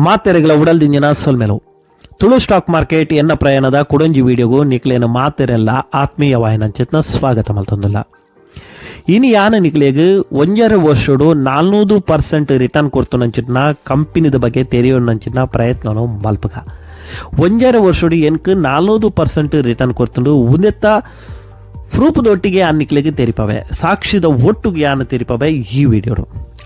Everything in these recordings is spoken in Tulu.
ಮಾತೆರೆಗಳ ಉಡಲ್ದಿಂಜಿನ ಸೊಲ್ಮೆಲು. ತುಳು ಸ್ಟಾಕ್ ಮಾರ್ಕೆಟ್ ಎನ್ನ ಪ್ರಯಾಣದ ಕುಡೊಂಜಿ ವಿಡಿಯೋಗು ನಿಕ್ಲೇನ ಮಾತೆರೆಲ್ಲ ಆತ್ಮೀಯವಾಯಿನಂಚಿತ್ನ ಸ್ವಾಗತ ಮಲ್ತೊಂದುಲ್ಲ. ಇನಿ ಯಾನ ನಿಕ್ಲೆಗ್ 1.5 ವರ್ಷಡು 400% ರಿಟರ್ನ್ ಕೊರ್ತುನಂಚಿನ ಕಂಪನಿದ ಬಗ್ಗೆ ತೆರೆಯೋನಂಚಿನ ಪ್ರಯತ್ನನು ಮಲ್ಪಗ. 1.5 ವರ್ಷಡು ಎನ್ಕ್ 400% ರಿಟರ್ನ್ ಕೊರ್ತುಂಡು. ಉಂದೆತ್ತ ಪ್ರೂಫ್ದೊಟ್ಟಿಗೆ ಆ ನಿಕ್ಲೆಗ್ ತೆರಿಪವೆ, ಸಾಕ್ಷಿದ ಒಟ್ಟುಗೆ ಯಾನ ತೆರಿಪವೆ ಈ ವಿಡಿಯೋಡು.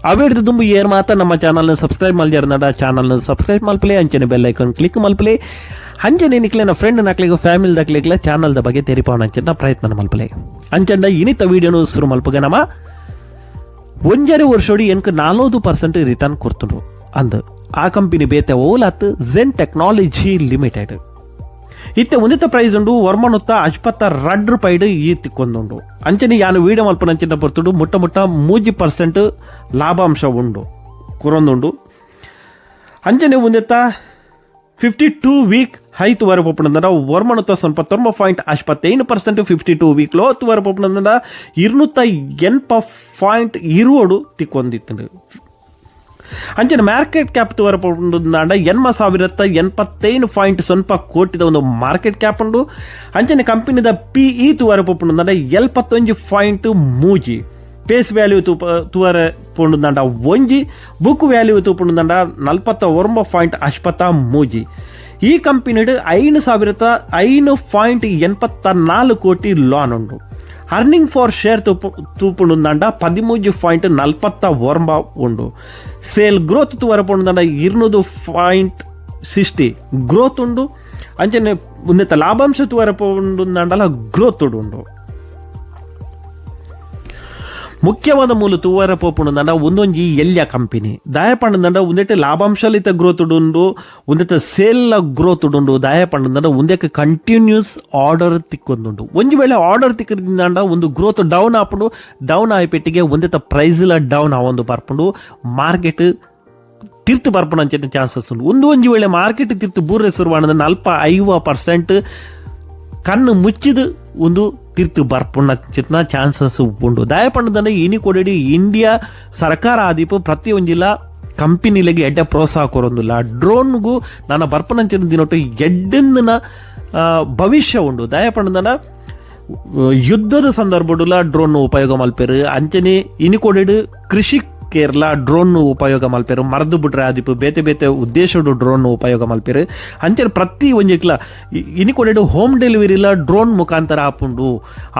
ಅವೇಡ್ದು ದುಂಬು ಏರ್ ಮಾತ ನಮ್ಮ ಚಾನಲ್ನ ಸಬ್ಸ್ಕ್ರೈಬ್ ಮಲ್ಜರ್ನಡ ಚಾನಲ್ನ ಸಬ್ಸ್ಕ್ರೈಬ್ ಮಲ್ಪಲೆ, ಅಂಚನೆ bell icon click ಮಲ್ಪಲೆ. ಅಂಚನೆ ನಿಕ್ಲೆನ ಫ್ರೆಂಡ್ ನಕ್ಲೆಗ್, ಫ್ಯಾಮಿಲಿ ದಕ್ಲೆಗ್ಲ ಚಾನಲ್ದ ಬಗ್ಗೆ ತೆರಿಪವನ ಅಂಚಿನ ಪ್ರಯತ್ನ ಮಲ್ಪಲೆ. ಅಂಚಂಡ ಇನಿತ ವಿಡಿಯೋನು ಶುರು ಮಲ್ಪಗ ನಮ್ಮ. 1.5 ವರ್ಷೋಡಿ ಎನ್ಕ್ 400% ರಿಟರ್ನ್ ಕೊರ್ತುಂಡು ಅಂದ್ ಆ ಕಂಪನಿ ಬೇತೆ ಓಲಾತ್ Zen technology limited. ಇತ್ತೆ ಒಂದಿತ್ತ ಪ್ರೈಸ್ ಉಂಡು ವರ್ಮನುತ್ತ 52 ರೂಪಾಯಿಡು ಈ ತಿಕ್ಕೊಂದುಂಡು. ಅಂಚನೆ ಯಾನು ವೀಡಿಯೋ ಮಲ್ಪನಂಚಿನ ಪೊರ್ತುಡು ಮುಟ್ಟ ಮುಟ್ಟ 3% ಲಾಭಾಂಶ ಉಂಡು ಕುರೊಂದುಂಡು. ಅಂಚನೆ ಒಂದೆತ್ತ 52 ವೀಕ್ ಹೈ ತುವರ ಪೊಪ್ಪುನಂದ ವರ್ಮನುತ್ತ ಸ್ವಲ್ಪ 9.55%. 52 ವೀಕ್ ಲೋ ತುವರ ಪೊಪ್ಪುನಂದ 280.20 ತಿಕ್ಕೊಂದಿತ್ತು. ಅಂಚನೆ ಮಾರ್ಕೆಟ್ ಕ್ಯಾಪ್ ತುವರ ಪೊಂಡ 8085.5 ಕೋಟಿದ ಒಂದು ಮಾರ್ಕೆಟ್ ಕ್ಯಾಪ್ ಉಂಡು. ಅಂಚನೆ ಕಂಪನಿದ ಪಿ ಇ ತುವರ ಪೊಪ್ಪುಂಡ 71.3. ಫೇಸ್ ವ್ಯಾಲ್ಯೂ ತೂಪ ತುವರ ಪೋಂಡುಂಡ 1. ಬುಕ್ ವ್ಯಾಲ್ಯೂ ತೂಪುಂಡ 49.53. ಈ ಕಂಪನಿಡ್ 5005.84 ಕೋಟಿ ಲೋನ್ ಉಂಡು. Earning per share ತೂಪು ತೂಪುಂಡುಂಡ 13.49 ಉಂಡು. ಸೇಲ್ ಗ್ರೋತ್ ತುವರ ಪೋಂಡುಂಡ 200.60 ಗ್ರೋತ್ ಉಂಡು. ಅಂಚನೆ ಉಂದೆತ್ತ ಲಾಭಾಂಶ ತುವರ ಪೋಂಡುಂಡಲ ಗ್ರೋತ್ ಉಂಡು. ಮುಖ್ಯವಾದ ಮೂಲ ತೂವರ ಪೋಪುಂಡ ಒಂದೊಂಜಿ ಎಲ್ಯ ಕಂಪನಿ. ದಾಯ ಪಂಡಂಡ ಒಂದೆಟ್ ಲಾಭಾಂಶಲಿತ ಗ್ರೋತ್ ಉಂಡು, ಒಂದೆತ್ತ ಸೇಲ್ ಗ್ರೋತ್ ಉಂಡು. ದಾಯ ಪಂಡಂಡ ಒಂದಕ್ಕೆ ಕಂಟಿನ್ಯೂಸ್ ಆರ್ಡರ್ ತಿಕ್ಕೊಂದುಂಡು. ಒಂಜಿ ವೇಳೆ ಆರ್ಡರ್ ತಿಕ್ಕದಿಂದಾಂಡ ಒಂದು ಗ್ರೋತ್ ಡೌನ್ ಆಪುಂಡು. ಡೌನ್ ಆಯ್ಪೆಟ್ಟಿಗೆ ಒಂದೆತ್ತ ಪ್ರೈಸ್ಲ ಡೌನ್ ಆವೊಂದು ಬರ್ಪುಂಡು. ಮಾರ್ಕೆಟ್ ತಿರ್ತು ಬರ್ಪುನ ಅಂಚಿನ ಚಾನ್ಸಸ್ ಉಂಡು. ಒಂದು ಒಂಜಿ ವೇಳೆ ಮಾರ್ಕೆಟ್ ತಿರ್ತು ಬೂರ್ರೆ ಶುರುವಾಣದ 45% ಕಣ್ಣು ಮುಚ್ಚಿದ ಒಂದು ತಿರ್ತು ಬರ್ಪುನ ಚಿತ್ನ ಚಾನ್ಸಸ್ ಉಂಡು. ದಾಯಪಂಡದಂಡ ಇನಿ ಕೊಡಿಡಿ ಇಂಡಿಯಾ ಸರ್ಕಾರ ಆದೀಪ ಪ್ರತಿಯೊಂಜಿಲ ಕಂಪನಿಲೆಗೆ ಎಡ್ಡೆ ಪ್ರೋತ್ಸಾಹ ಕೊರೊಂದಿಲ್ಲ. ಡ್ರೋನ್ಗೂ ನನ್ನ ಬರ್ಪನಂಚಿನ ದಿನೊಟ್ಟು ಎಡ್ಡೆಂದಿನ ಭವಿಷ್ಯ ಉಂಡು. ದಯಪಂಡದನ ಯುದ್ಧದ ಸಂದರ್ಭಡುಲ ಡ್ರೋನ್ ಉಪಯೋಗ ಮಲ್ಪೆರು. ಅಂಚನೆ ಇನಿ ಕೊಡಿಡು ಕೃಷಿ ಕೇರಳ ಡ್ರೋನ್ ಉಪಯೋಗ ಮಲ್ಪೆರು. ಮರದು ಬಿಟ್ರೆ ಆದಿಪ್ಪು ಬೇತೆ ಬೇತೆ ಉದ್ದೇಶಡು ಡ್ರೋನ್ ಉಪಯೋಗ ಮಲ್ಪೆರು. ಅಂಚನೆ ಪ್ರತಿ ಒಂಜಿಕ್ಲ ಇನಿ ಕೊಡಿಡು ಹೋಮ್ ಡೆಲಿವರಿಲ ಡ್ರೋನ್ ಮುಖಾಂತರ ಆಪುಂಡು.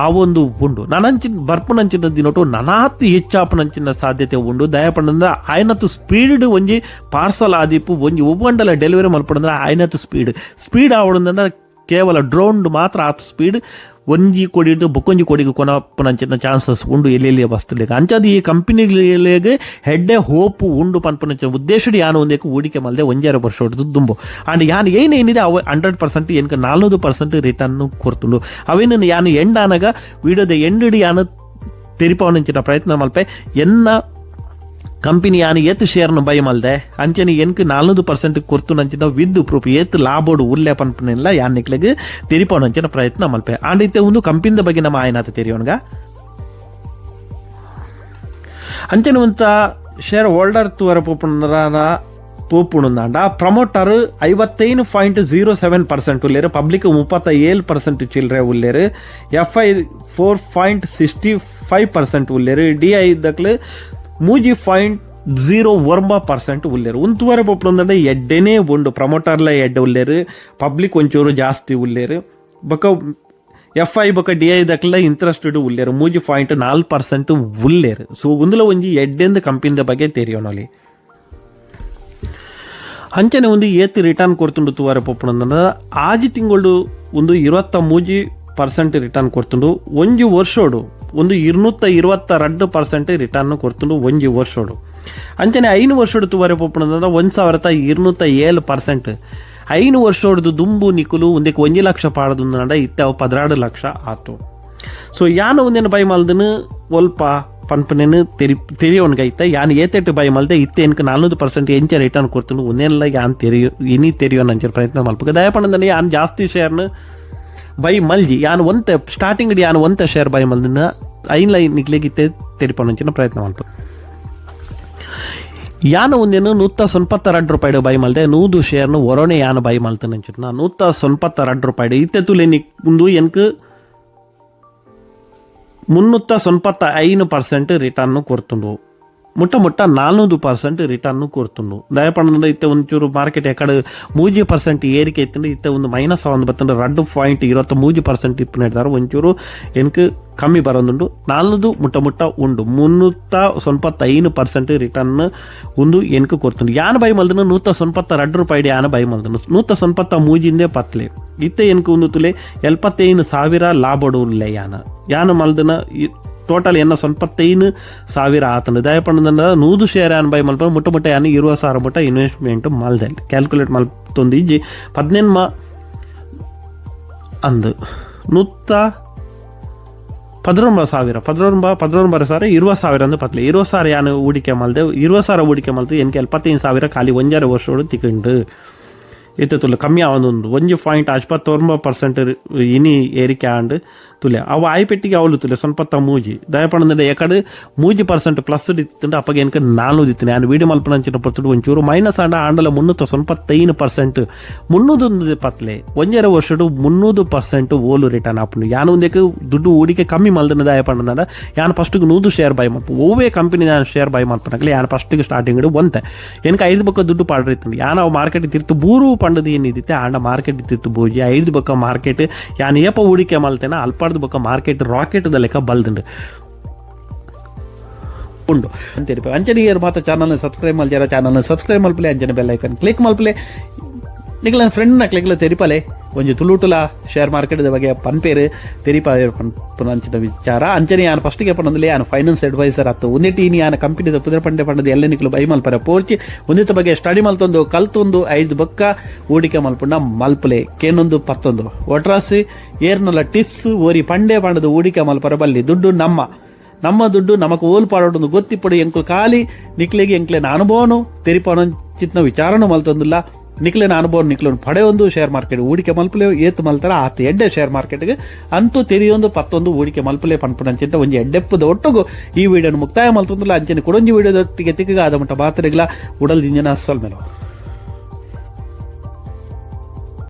ಆ ಒಂದು ಉಂಡು. ನನಂಚಿನ ಬರ್ಪುನಂಚಿನ ದಿನೊಟು ನನಾತ್ ಹೆಚ್ಚಾಪುನಂಚಿನ ಸಾಧ್ಯತೆ ಉಂಡು. ದಯಪಂಡ ಆಯ್ನತ್ತು ಸ್ಪೀಡ್ ಒಂಜಿ ಪಾರ್ಸಲ್ ಆದಿಪ್ಪು, ಒಂಜಿ ಒವ್ವಂಡಲ ಡೆಲಿವರಿ ಮಲ್ಪಡಂದ್ರೆ ಆಯ್ನತ್ತು ಸ್ಪೀಡ್ ಸ್ಪೀಡ್ ಆವಡಂದ್ರೆ ಕೇವಲ ಡ್ರೋನ್ ಮಾತ್ರ ಆತ ಸ್ಪೀಡ್ ಒಂಜಿ ಕೊಡಿದು ಬೊಕ್ಕೊಂಜಿ ಕೊಡಿಗೆ ಕೊನಪುನಂಚಿನ ಚಾನ್ಸಸ್ ಉಂಡು ಎಲ್ಲೆಲ್ಲಿ ವಸ್ತುಲೆಗ್. ಅಂಚಾದ್ ಈ ಕಂಪನಿಗಳಿಗೆ ಹೆಡ್ಡೆ ಹೋಪ್ ಉಂಡು ಪನ್ಪುನಂಚಿನ ಉದ್ದೇಶಡ್ ಯಾನು ಒಂದೇಕು ಹೂಡಿಕೆ ಮಲ್ದೆ 1.5 ವರ್ಷ ದುಂಬು. ಅಂಡ್ ಯಾನ್ ಏನೇನಿದೆ ಅವ 100% ಎನ್ಕ 400% ರಿಟರ್ನ್ ಕೊರ್ತುಂಡು. ಅವೇನು ಯಾನು ಎಂಡ್ ಆನಗ ವಿಡಿಯೋದ ಎಂಡ್ ಯಾನು ತೆರಿಪವನಂಚಿನ ಪ್ರಯತ್ನ ಮಲ್ಪೆ. ಎನ್ನ ಕಂಪನಿ ಯಾನು ಏತ್ ಶೇರ್ನು ಬೈ ಮಲ್ದೆ, ಅಂಚನೆ ಎನ್ಕ್ 400% ಕೊರ್ತುನಂಚಿನ ವಿದ್ ಪ್ರೂಫ್, ಏತ್ ಲಾಭೋಡು ಉಲ್ಲೆ ಪನ್ಪುನೆಲ್ಲ ಯಾನ್ ನಿಕ್ಲೆಗ್ ತೆರಿಪವನಂಚಿನ ಪ್ರಯತ್ನ ಮಲ್ಪೆ. ಆಂಡ್ ಇತ್ತೆ ಒಂದು ಕಂಪನಿದ ಬಗ್ಗೆ ನಮ್ಮ ಆಯ್ನಾತ ತೆರಿಯೋಣ್ಗ. ಅಂಚನೆ ಒಂತ ಶೇರ್ ಹೋಲ್ಡರ್ ತುವರ ಪೋಪುಂಡ ಪೋಪುಣುಂದಾಂಡ ಪ್ರಮೋಟರ್ 55.07% ಉಲ್ಲೇರು. ಪಬ್ಲಿಕ್ 37% ಚಿಲ್ಲರೆ ಉಲ್ಲೇರು. ಎಫ್ I 4.65% ಉಲ್ಲೇರು. D I ದಕ್ಲು 3.09% ಉಲ್ಲೇರು. ಉಂತುವರೆ ಪೋಪುಣುಂದಾಂಡ ಎಡ್ಡೆನೇ ಉಂಡು. ಪ್ರಮೋಟರ್ಲ ಎಡ್ಡೆ ಉಲ್ಲೇರು, ಪಬ್ಲಿಕ್ ಒಂಚೂರು ಜಾಸ್ತಿ ಉಲ್ಲೇರು. ಬೊಕ ಎಫ್ I ಬೊಕ ಡಿ I ದಕ್ಲ interested ಉಲ್ಲೇರು, 3.4% ಉಲ್ಲೇರು. ಸೊ ಒಂದುಲ ಒಂಜಿ ಎಡ್ಡೆಂದು ಕಂಪನಿದ ಬಗ್ಗೆ ತೆರಿಯೋಣಲಿ. ಅಂಚನೆ ಒಂದು ಏತ್ ರಿಟರ್ನ್ ಕೊರ್ತುಂಡು ತುವಾರೆ ಪೊಪ್ಪುನಂದ 6 ತಿಂಗಳು ಒಂದು 23% ರಿಟರ್ನ್ ಕೊರ್ತುಂಡು. ಒಂಜಿ ವರ್ಷೋಡು ಒಂದು 222% ರಿಟರ್ನ್ ಕೊರ್ತುಂಡು ಒಂಜಿ ವರ್ಷೋಡು. ಅಂಚನೆ 5 ವರ್ಷೋಡು ತುವಾರೆ ಪೊಪ್ಪುನಂದ 1207%. 5 ವರ್ಷೋಡ್ದು ದುಂಬು ನಿಕುಲು ಒಂದಕ್ಕೆ 1 ಲಕ್ಷ ಪಾಡದು ಇತ್ತೆ ಅವು 12 ಲಕ್ಷ ಆತು. ಸೊ ಯಾನ ಒಂದೇನು ಬೈ ಮಲ್ದನು ಒಲ್ಪ ಪನ್ಪನೇನು ತೆರಿ ತೆರಿಯೋನ್ಗೈತೆ. ಯಾನ್ ಏತೆಟ್ಟು ಬೈ ಮಲ್ದೆ, ಇತ್ತೆ ಎನ್ಕ 400% ಎಂಚ ರಿಟರ್ನ್ ಕೊಡ್ತುಂಡು, ಒಂದೇನೆಲ್ಲ ಯಾನ್ ತೆರಿಯೋ ಇನಿ ತೆರಿಯೋನ್ ಅಂಚಿನ ಪ್ರಯತ್ನ ಮಲ್ಪಕ. ದಯಪಂಡಂದ್ರೆ ಯಾನ್ ಜಾಸ್ತಿ ಶೇರ್ನ ಬೈ ಮಲ್ಜಿ. ಯಾನ್ ಒಂತೆ ಸ್ಟಾರ್ಟಿಂಗ್ ಯಾನ್ ಒಂತೆ ಶೇರ್ ಬೈ ಮಲ್ದಿನ ಐನ್ ಲೈನ್ ನಿಕ್ಲೆಗ್ ಇತ್ತೆ ತೆರಿಪೊನಂಚಿನ ಪ್ರಯತ್ನ ಮಲ್ಪ. ಯಾನ ಒಂದೇನು 192 ರೂಪಾಯಿ ಬೈ ಮಲ್ದೆ 100 ಶೇರ್ನು ಒರೊನೆ ಯಾನ ಬೈ ಮಲ್ತನಂಚಿನ 192 ರೂಪಾಯಿ ಇತ್ತೆ ತುಲೆ ಒಂದು ಎನ್ಕ್ 395% ರಿಟರ್ನ್ ಕೊಡ್ತುಂಡು. ಮುಟ್ಟ ಮುಟ್ಟ 400% ರಿಟರ್ನ್ ಕೊಡ್ತುಂಡು. ದಯಪಂಡ ಇತ್ತೆ ಒಂಚೂರು ಮಾರ್ಕೆಟ್ ಎಕಡೆ 3% ಏರಿಕೆ ಇತ್ತು, ಇತ್ತೆ ಒಂದು ಮೈನಸ್ ಒಂದು ಬತ್ತಂಡು 2.23% ಇಪ್ಪು ಒಂಚೂರು ಎನ್ಕ್ ಕಮ್ಮಿ ಬರೋದುಂಡು. 400 ಮುಟ್ಟ ಮುಟ್ಟ ಉಂಡು 395% ರಿಟರ್ನ್ ಒಂದು ಎನ್ಕ್ ಕೊಡ್ತುಂಡು. ಯಾನ ಬೈ ಮಲ್ದನು 192 ರೂಪಾಯಿ ಯಾನ ಬೈ ಮಲ್ದನು 193 ಪತ್ಲೆ ಇತ್ತೆ ಎನ್ಕ್ ಒಂದು ತುಲೆ 75,000 ಲಾಭಡು ಉಲ್ಲೆ. ಯಾನ ಯಾನ ಮಲ್ದನ ಟೋಟಲ್ ಎನ್ನ 95,000 ಆತನ. ದಯಪಂಡ 100 ಶೇರ್ ಯಾನ್ ಬೈ ಮಲ್ಪ ಮುಟ್ಟ ಮುಟ್ಟ ಯಾನ್ 20,000 ಮುಟ್ಟ ಇನ್ವೆಸ್ಟ್ಮೆಂಟ್ ಮಲ್ದೆ ಕ್ಯಾಲ್ಕುಲೇಟ್ ಮಲ್ತೊಂದು ಇಜ್ಜಿ ಪದ್ನೆನ್ಮ ಅಂದು ನೂತ್ತ 19,000 11 ಸಾವಿರ 20,000 ಅಂದು ಪತ್ಲೆ 20,000 ಯಾನ್ ಹೂಡಿಕೆ ಮಲ್ದೆ 20,000 ಹೂಡಿಕೆ ಮಲ್ತು ಎನ್ಕೆ 75,000 ಖಾಲಿ ಒಂಜಾರೆ ವರ್ಷೋಡು ತಿಕ್ಕಂಡು. ಇತ್ತೆ ತುಲೆ ಕಮ್ಮಿ ಆವೊಂದುಂಡು 1.59% ಇನಿ ಏರಿಕೆ ಆಂಡ್ ತುಲೆ ಅವು ಆಯ್ಪೆಟ್ಟಿಗೆ ಅವಳು ತುಲೆ ಸೊನ್ಪತ್ತ ಮೂಜಿ ದಯಪಣದ ಎಕಡೆ 3% ಪ್ಲಸ್ ಇತ್ತುಂಡು. ಅಪ್ಪಗೆ ಎನ್ಕ 400 ಇತ್ತು ನಾನು ವೀಡಿಯೋ ಮಲ್ಪನಂಚಿನ ಪೊರ್ತುಡು ಒಂಚೂರು ಮೈನಸ್ ಆಂಡ ಆಂಡಲ 395% 300 ಪತ್ಲೆ ಒಂಜರ ವರ್ಷಡು 300% ಓಲು ರಿಟರ್ನ್ ಆಪುಂಡು. ಯಾನ್ ಒಂದಕ್ಕೆ ದುಡ್ಡು ಹೂಡಿಕೆ ಕಮ್ಮಿ ಮಲ್ದನ ದಯಪಣದ ಯಾನ್ ಫಸ್ಟ್ಗೆ 100 ಶೇರ್ ಬೈ ಮಲ್ಪ ಒವ್ವೇ ಕಂಪನಿ ನಾನು ಶೇರ್ ಬೈ ಮಲ್ಪನಕ್ಲೆ ಯಾನ್ ಫಸ್ಟ್ಗೆ ಸ್ಟಾರ್ಟಿಂಗ್ ಒಂತೆ ಎನ್ಕ 5 ಬೊಕ್ಕ ದುಡ್ಡು ಪಾಡ್ರಿ ಇತ್ತು. ಯಾನ್ ಅವು ಮಾರ್ಕೆಟ್ ತಿರ್ತು ಬೂರು ಪಂಡದು ಏನಿದಿತ್ತೆ ಆಂಡ ಮಾರ್ಕೆಟ್ ತಿರ್ತು ಬೂಜಿ 5 ಬೊಕ್ಕ ಮಾರ್ಕೆಟ್ ಯಾನ್ ಏಪ ಹೂಡಿಕೆ ಮಲ್ತೇನ ಅಲ್ಪಾಡ್ದು ಬೊಕ್ಕ ಮಾರ್ಕೆಟ್ ರಾಕೆಟ್ ದ ಲೆಕ್ಕ ಬಲ್ದುಂಡು ಉಂಡು ಅಂತ. ಅಂಚನೆ ಏರ್ ಮಾತ ಚಾನಲ್ ಸಬ್ಸ್ಕ್ರೈಬ್ ಮಲ್ಜಾರ ಚಾನಲ್ ಸಬ್ಸ್ಕ್ರೈಬ್ ಮಲ್ಪಲೆ, ಅಂಚನೆ bell icon click ಮಲ್ಪಲೆ. ನಿಕ್ಲ ಫ್ರೆಂಡ್ ನಕ್ಲೆಗ್ಲ ತೆರಿಪಲೆ ಒಂಜಿ ತುಳುಟುಲ ಶೇರ್ ಮಾರ್ಕೆಟ್ ಬಗ್ಗೆ ಪನ್ಪೇರು ತೆರಿಪ ಪನ್ಪುನ ವಿಚಾರ. ಅಂಚನೆ ಯಾನ್ ಫಸ್ಟ್ಗೆ ಪನ್ನೊಂದುಲೆ ಯಾನ್ ಫೈನಾನ್ಸ್ ಅಡ್ವೈಸರ್ ಅತ್ತು. ಒಂದೆಟಿ ಇನಿ ಯಾನ್ ಕಂಪನಿದ ಪುದರ್ ಪಂಡೆ ಪಂಡದ ಎಲ್ಲ ನಿಕ್ಲು ಬೈ ಮಲ್ಪರೆ ಪೋರ್ಚಿ. ಒಂದಿತ್ತ ಬಗ್ಗೆ ಸ್ಟಡಿ ಮಲ್ತೊಂದು ಕಲ್ತೊಂದು 5 ಬೊಕ್ಕ ಹೂಡಿಕೆ ಮಲ್ಪುಂಡ ಮಲ್ಪಲೆ ಕೇನೊಂದು ಪತ್ತೊಂದು ಒಟ್ರಾಸಿ ಏರ್ನಲ ಟಿಪ್ಸ್ ಓರಿ ಪಂಡೆ ಪಂಡದ ಹೂಡಿಕೆ ಮಲ್ಪರೆ ಬಲ್ಲಿ. ದುಡ್ಡು ನಮ್ಮ ನಮ್ಮ ದುಡ್ಡು ನಮಕ್ ಓಲ್ ಪಾಡೋಡು ಗೊತ್ತಿಪ್ಪಡು. ಎಂಕುಲು ಖಾಲಿ ನಿಕ್ಲೆಗೆ ಎಂಕ್ಲೆನ ಅನುಭವನು ತೆರಿಪಾನ ಚಿತ್ನ ವಿಚಾರನು ಮಲ್ತೊಂದಿಲ್ಲ. ನಿಕ್ಲೆನ ಅನುಭವ ನಿಕ್ಲನು ಪಡೆಯೊಂದು ಶೇರ್ ಮಾರ್ಕೆಟ್ ಹೂಡಿಕೆ ಮಲ್ಪಲೆ ಏತ್ ಮಲ್ತಾರ ಆತ ಎಡ್ಡೆ ಶೇರ್ ಮಾರ್ಕೆಟ್ಗೆ ಅಂತೂ ತೆರಿಯೊಂದು ಪತ್ತೊಂದು ಹೂಡಿಕೆ ಮಲ್ಪಲೆ ಪನ್ಪುನಂಚಿಂತ ಒಂಜಿ ಎಡ್ಡೆಪ್ಪದ ಒಟ್ಟುಗು ಈ ವಿಡಿಯೋನು ಮುಕ್ತಾಯ ಮಲ್ತೊಂದಿಲ್ಲ. ಅಂಚನೆ ಕುಡೊಂಜಿ ವಿಡಿಯೋದೊಟ್ಟಿಗೆ ತಿಕ್ಕಗ ಆದ ಮಟ್ಟ ಮಾತ್ರೆಗ್ಲ ಉಡಲ್ ದಿಂಜನ ಅಸಲ್ ಮೇಲೋ.